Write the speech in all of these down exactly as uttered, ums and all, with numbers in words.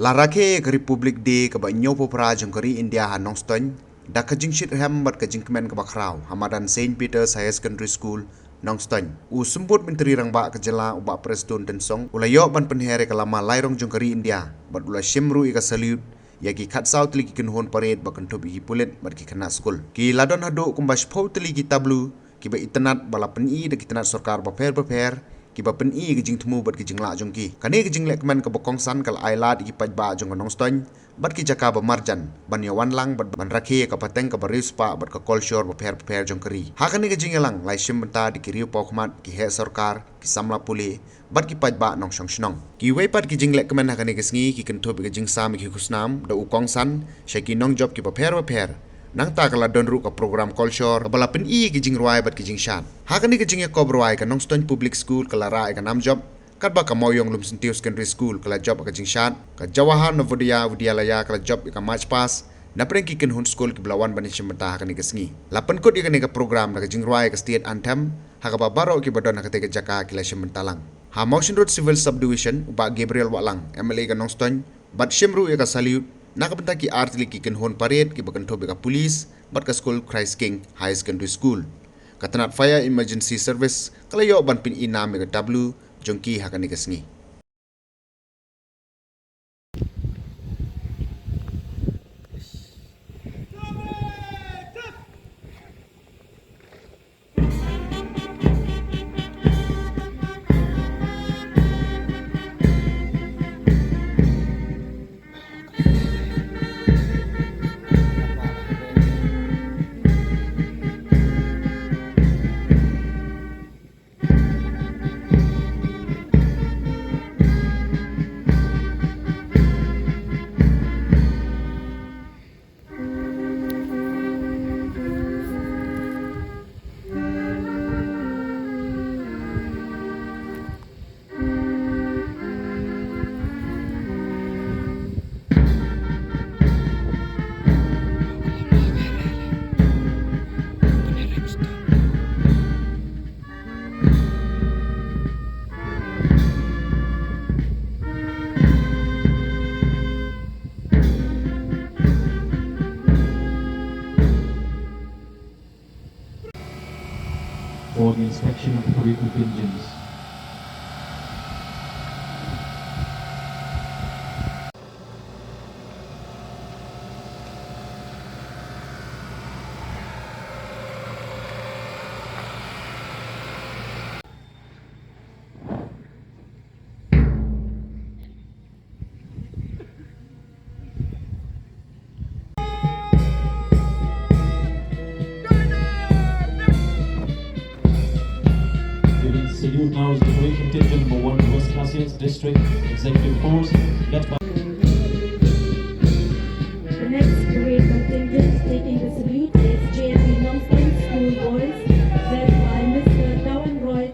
La rakhe ka Republic Day kaba hynñiewphew phra jong ka ri India ha Nongstoiñ da ka jingshitrhem bad ka jingkmen kaba khraw ha madan Saint Peter's Higher Secondary School, Nongstoiñ. U Symbud Myntri Rangbah ka jylla, u Bah Prestone Tynsong, u la ïoh ban pynher ïa ka lama lairong jong ka ri India bad u la shim ruh ïa ka salute ïa ki khatsaw tylli ki kynhun parade ba kynthup ïa ki pulit bad ki khynnah skul. Ki la don haduh kumba shiphew tylli ki tableau kiba itynnad ba la pyni da ki tnat sorkar bapher bapher, kiba pyni ïa ki jingthmu bad ki jinglah jong ki. Kane ka jinglehkmen kaba kongsan ka la ai lad ïa ki paidbah jong ka Nongstoiñ bad ki jaka ba marjan ban ïa wan lang bad ban rakhe ïa ka pateng kaba riewspah bad ka kolshor bapher bapher jong ka ri. Ha kane ka jingïalang la ïashim bynta da ki riewpawkhmat, ki heh sorkar, ki samla pule bad ki paidbah nongshong shnong. Kiwei pat ki jinglehkmen ha kane ka sngi ki kynthup ïa ka jingsam ïa ki khusnam da u kongsan sha ki nongjop kiba pher bapher. Nangta ka la don ruh ka program kolshor kaba la pyni ïa ki jingrwai bad ki jingshad. Ha kane ka jingïakob rwai, ka Nongstoiñ Public School ka la rah ïa ka nam jop, katba ka Mawïong Lumsyntiew Secondary School ka la jop ïa ka jingshad, ka Jawahar Navodaya Vidyalaya ka la jop ïa ka March Past, napdeng ki kynhun skul kiba la wan ban ïashim bynta ha kane ka sngi. La pynkut ïa kane ka program da ka jingrwai ïa ka State Anthem, ha kaba baroh kiba don ha katei ka jaka ki la shim bynta lang. Ha Mawshynrut Civil Subdivision, u Bah Gabriel Wahlang, M L A ka Nongstoiñ, bad shim ruh ïa ka salute na ka bynta ki ar tylli ki kynhun parade kiba kynthup ïa ka police bad ka skul Christ King Higher Secondary School. Ka tnat Fire Emergency Service ka la ïoh ban pyn-i nam ïa ka tableau jong ki ha kane ka sngi. For the inspection of the parade contingents. Giving salute now is the parade contingent number one, West Khasi Hills District Executive Force, led by The next parade contingent taking the salute is J N V Nongstoiñ School Boys, led by Mister Dawan Roy.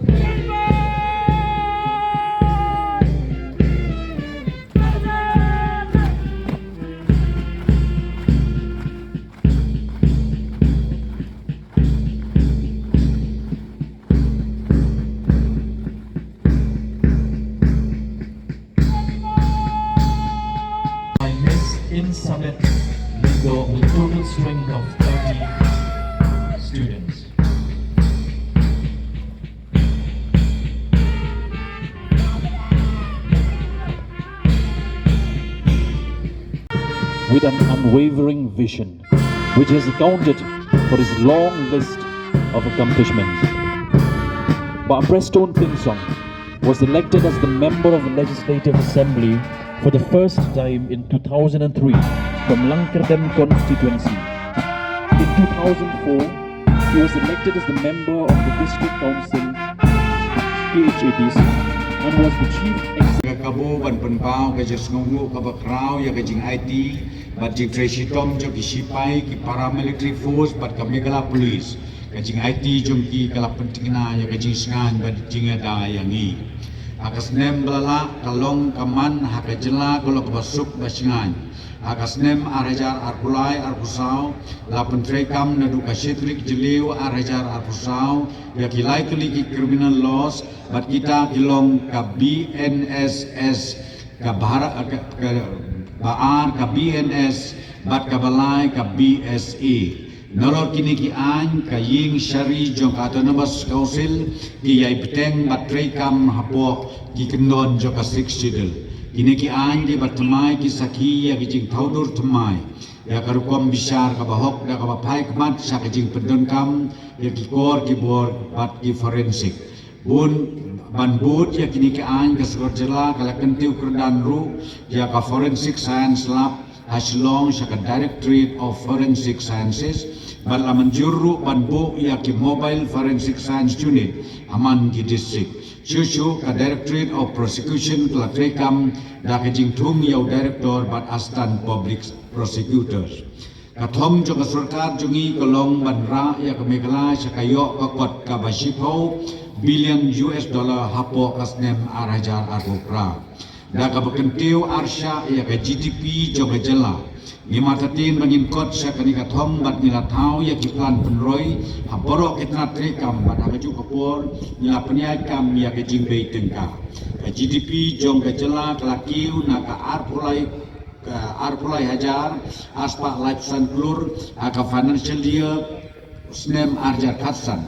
By Miss Insabet Ligo with total strength of thirty students. With an unwavering vision, which is accounted for his long list of accomplishments. Bah Prestone Tynsong was elected as the member of the Legislative Assembly for the first time in two thousand three from Langkyrdem constituency. In two thousand four, he was elected as the member of the District Council, K H A D C, and was the chief executive. Ka kabu ban pynpaw ka jingsngewnguh kaba khraw ïa ka jingaiti bad jingtrei shitom jong ki shipai, ki paramilitary force bad ka Meghalaya Police. Ka jingaiti jong ki ka la pyntikna ïa ka jingsngewbha bad jingïada ïa ngi. Ha ka snem ba la leit ka long ka man ha ka jylla ka long kaba suk ba shngaiñ. Ha ka snem ar hajar arphew lai arphew saw la pyntreikam naduh ka shi tarik Jylliew ar hajar arphew saw ïa ki lai tylli ki criminal laws bad kita ki long ka B N S S, ka Bhara-, ka, ka ba ar ka B N S bad kaba lai ka B S A. Nalor kine ki aiñ ka ïing shari jong ka Autonomous Council ki ïai bteng bad treikam hapoh ki kyndon jong ka Sixth Schedule. Kine ki aiñ kiba thymmai ki sakhi ïa ki jingthaw dur thymmai ïa ka rukom bishar kaba hok da kaba phai khmat sha ka jingpyndonkam ïa ki kor ki bor bad ki forensic. Bun ban bud ïa kine ki aiñ ka sorkar jylla ka la kyntiew kyrdan ruh ïa ka Forensic Science Lab ha Shillong sha ka Directorate of Forensic Sciences bad la mynjur ruh ban buh ïa ki Mobile Forensic Science Unit ha man ki district. Shuh shuh ka Directorate of Prosecution ka la treikam da ka jingthung ïa u Director bad Assistant Public Prosecutors. Ka thong jong ka sorkar jong ngi ka long ban rah ïa ka Meghalaya sha ka ïoh ka kot kaba shiphew billion U S dollar hapoh ka snem ar hajar arphew phra. Da kaba kyntiew arshah ïa ka G D P jong ka jylla. Ngi martatien ba ngin kot sha kane ka thong bad ngi la thaw ïa ki plan pynroi ha baroh ki tnat treikam bad ha kajuh ka por ngi la pynïaid kam ïa ka jingbei tyngka. Ka G D P jong ka jylla ka la kiew na ka arphew lai ka arphew lai hajar arspah laiphew san klur ha ka financial year snem ar hajar khatsan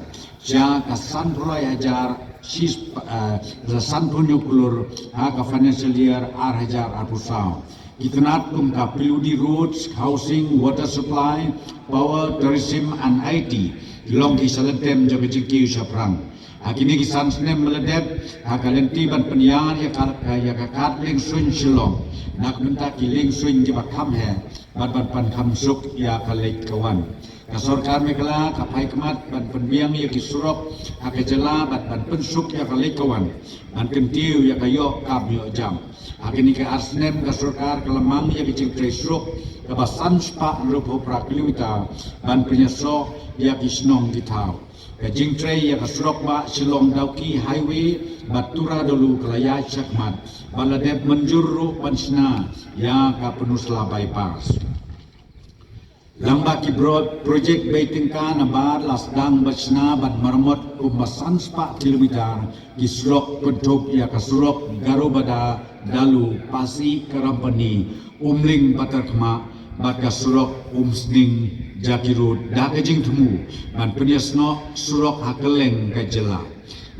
sha ka sanphew lai hajar shispah, eh, sanphew hynñiew klur ha ka financial year ar hajar arphew saw. Ki tnat kum ka P W D, roads, housing, water supply, power, tourism and I T ki long ki shalynter jong ka jingkiew shaphrang. Ha kine ki san snem ba la dep, ha ka lynti ban pynïar ïa ka, ïa ka kad liengsuiñ Shillong na ka bynta ki liengsuiñ kiba kham heh bad ban pynkham suk ïa ka leit ka wan, ka sorkar Meghalaya ka phai khmat ban pynbiang ïa ki surok ha ka jylla bad ban pynsuk ïa ka leit ka wan, ban kyntiew ïa ka ïoh kam ïoh jam. Ha kine ki ar snem ka sorkar ka la mang ïa ka jingtrei surok kaba san spah hynriewphew phra kilometer ban pynïasoh ïa ki shnong ki thaw. Ka jingtrei ïa ka surok bah Shillong Dawki Highway bad Tura Dolu ka la ïaid shakhmat bad la dep mynjur ruh ban shna ïa ka Pynursla Bypass. Lyngba ki bro-, projek bei tyngka nabar la sdang ban shna bad maramot kumba san spah kilometer ki surok kynthup ïa ka surok Garobada Dalu, Pasi Karampani, Umling Patarkhmah bad ka surok Umsning Jakirud da ka jingthmu ban pynïasnoh surok ha kylleng ka jylla.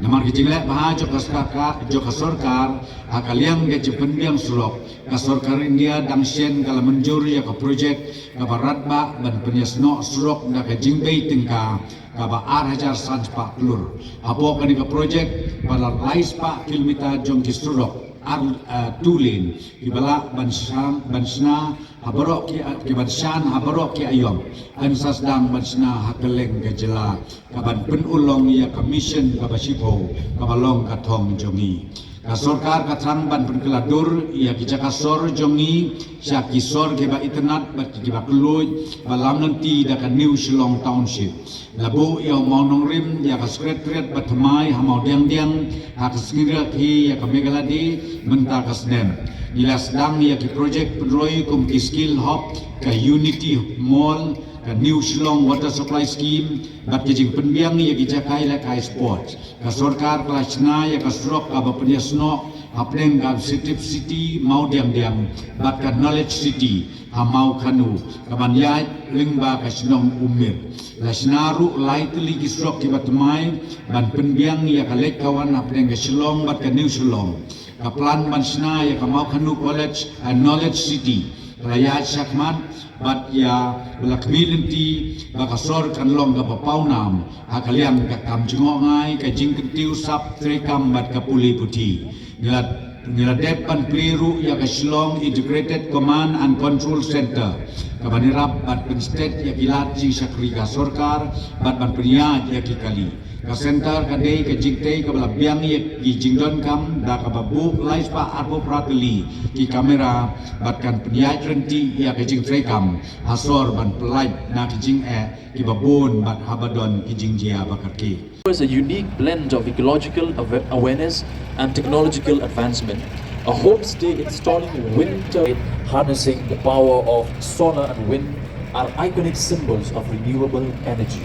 Namar ka jingleh bha jong ka sorkar, jong ka sorkar ha ka liang ka jingpynbiang surok, ka sorkar India dang shen ka la mynjur ïa ka projek kaba radbah ban pynïasnoh surok da ka jingbei tyngka kaba ar hajar san spah klur. Hapoh kane ka projek ba la lai spah kilometer jong ki surok ar, eh, two lane kiba lah ban shan, ban shna ha baroh ki, eh, kiban shan ha baroh ki aïom. Yn sa sdang ban shna ha kylleng ka jylla kaban pynurlong ïa ka mission kaba shiphew kaba long ka thong jong ngi. Ka sorkar ka thrang ban pynkylla dur ïa ki jaka sor jong ngi sha ki sor kiba itynnad bad kiba kylluid ba lam lynti da ka New Shillong Township. La buh ïa u mawnongrim ïa ka Secretariat ba thymmai ha Mawdiangdiang ha ka sngi Rakhe ïa ka Meghalaya Day mynta ka snem. Ngi la sdang ïa ki projek pynroi kum ki Skill Hub, ka Unity Mall, ka New Shillong Water Supply Scheme bad ki jingpynbiang ïa ki jaka ïalehkai sports. Ka sorkar ka la shna ïa ka surok kaba pynïasnoh hapdeng ka Sensitive City Mawdiangdiang bad ka Knowledge City ha Mawkhanu kaban ïaid lyngba ka shnong Umir. La shna ruh lai tylli ki surok kiba thymmai ban pynbiang ïa ka leit ka wan hapdeng ka Shillong bad ka New Shillong. Ka plan ban shna ïa ka Mawkhanu College and Knowledge City ka la ïaid shakhmat bad ïa ba la khmih lynti ba ka sor kan long kaba pawnam ha ka liang ka kam jngoh ngai, ka jingkyntiew sap treikam bad ka pule puthi. Ngi la, ngi la dep ban plie ruh ïa ka Shillong Integrated Command and Control Centre kaban ïarap bad pynstet ïa ki lad jingshakri ka sorkar bad ban pynïaid ïa ki kali. Ka center ka dei ka jingtei kaba la biang ïa ki jingdonkam da kaba buh lai spah arphew phra tylli ki kamera bad kan pynïaid ryntih ïa ka jingtreikam ha sor ban pyllait na ki jingeh kiba bun bad haba don ki jingjia ba kyrkieh. Is a unique blend of ecological awa-, awareness and technological advancement. A homestay installing wind turbine, harnessing the power of solar and wind are iconic symbols of renewable energy.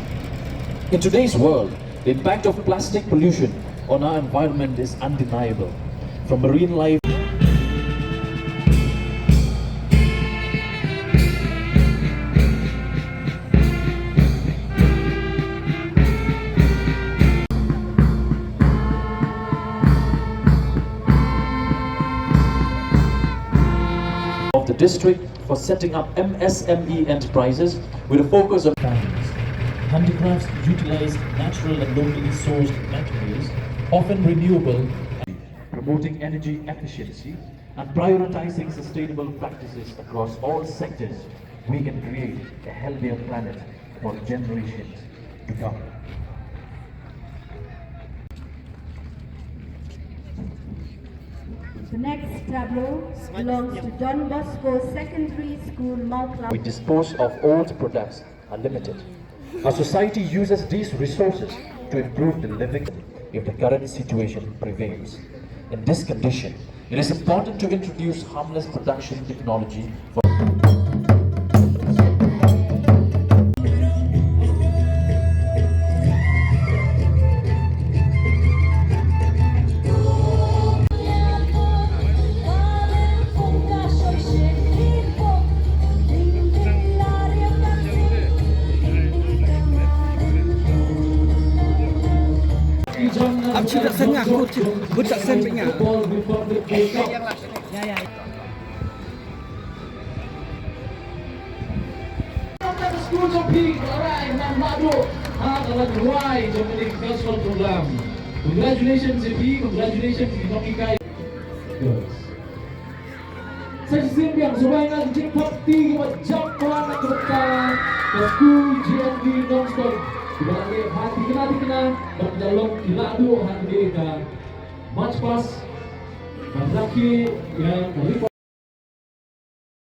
In today's world, the impact of plastic pollution on our environment is undeniable. From marine life district for setting up M S M E enterprises with a focus on families. Handicrafts utilize natural and locally sourced materials, often renewable, promoting energy efficiency and prioritizing sustainable practices across all sectors. We can create a healthier planet for generations to come. The next tableau belongs to Don Bosco Secondary School, Mawkla. We dispose of old products are limited. Our society uses these resources to improve the living if the current situation prevails. In this condition, it is important to introduce harmless production technology for Am chida sen nga ko chida sen nga. School jong phi, alright, ngan lah duh ha ka lad rwai jong kane ka cultural program. Congratulations ïa phi, congratulations ïa ki nonghikai. Sa shisien biang sngewbha ïa ka jingpynthikna kaba jam bha na ka bynta ka skul G M V Nongstoiñ. Kiba la leh ha thikna thikna bad ka long ki lah duh ha kane ka March Past. Bad rakhe ïa ka